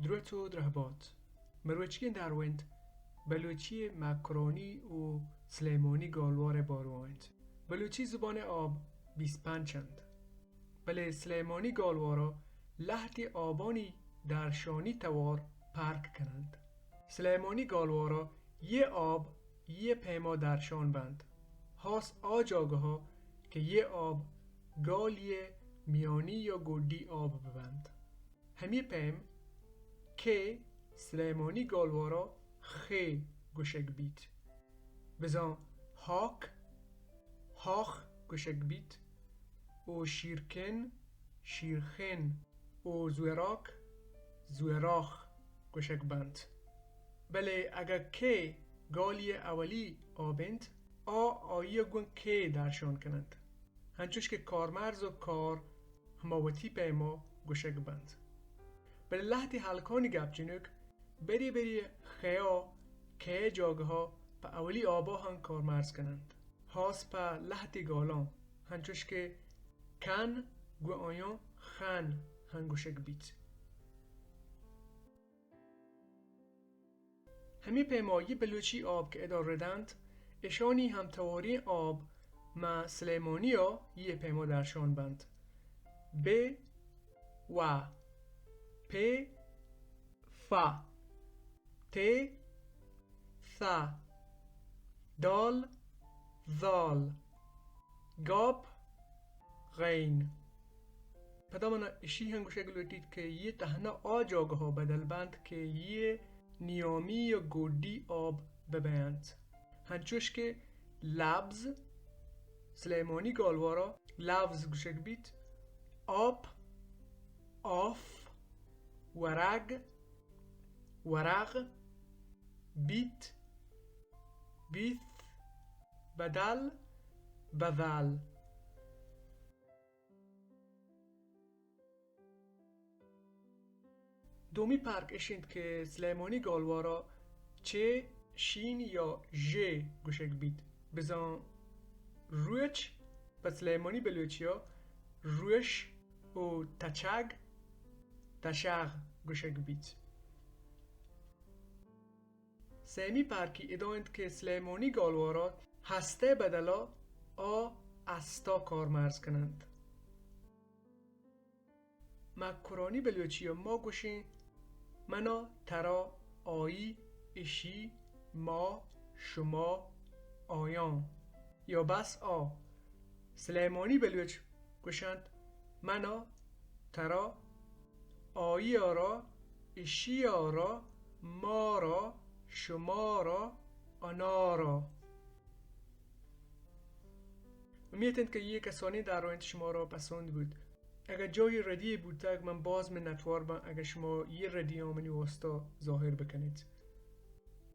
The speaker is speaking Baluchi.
درت و درهبات. مروچگیں دروینت بلوچی مکرانی و سلیمانی گالوار باروا انت. بلوچی زبان آب بیست پنج انت، بلے سلیمانی گالوارا لہتی آبانی درشانی توار پرک کننت. سلیمانی گالوارا یہ آب یہ پیما درشان بنت، ہاس آ جاگہا کہ یہ آب گالی میانی یا گڈی آب ببنت. ہمے پیم کہ سلیمانی گالوارا خے گوشگ بیت. بزاں ہاک، ہاخ گوشگ بیت و شیرکن، شیرخن و زوراک، زوراخ گوشگ بنت. بلے اگہ کے گالی اولی آب انت، آ آئی ء گوں کے درشان کننت، ہنچوش کہ کارمرز و کار ہما وتی پیما گوشگ بنت. بلے لہتی ہلکانی گپ جنوک بری بری خیا کئے جاگہا پہ اولی آبا ہم کارمرز کننت، ہاس پہ لہتی گالاں، ہنچوش کہ کن گوں آیاں خن ہم گوشگ بیت. ہمے پیما یہ بلوچی آب کہ ادا ردنت، اشانی ہمتواریں آب ماں سلیمانیا یہ پیما درشان بنت. بے، و، پے، فا، تے، ثا، دال، ذال، گاپ، غین. پدا منا اشی ہم گوشگ لوٹیت کہ یہ تہنا آ جاگہا بدل بنت کہ یہ نیامی یا گڈی آب ببینت، ہنچوش کہ لبز، سلیمانی گالوارا لوز گوشگ بیت، آپ، آف، ورگ، ورغ، بیت، بیث، بدل، بذل. دومی پرک اش انت کہ سلیمانی گالوارا چے شین یا ژے گوشگ بیت، بزاں روچ پہ سلیمانی بلوچیا روش و تچگ، تشاغ گوشگ بیت. سیمی پرکی ادا انت کہ سلیمانی گالوارا ہستئے بدلا آ استا کارمرز کننت. مکرانی بلوچیا ما گوشیں منا، ترا، آئی، اشی، ما، شما، آیاں یا بس آ. سلیمانی بلوچ گوشنت منا، ترا، آئی ء را، اشی ء را، ما را، شما را، آناں را. امیت انت کہ یہ کسانی دروینت شما را پسند بوت. اگہ جای ردی بوتگ، من باز منتوار بان اگہ شما یہ ردیاں منی واسطہ ظاہر بکنیت.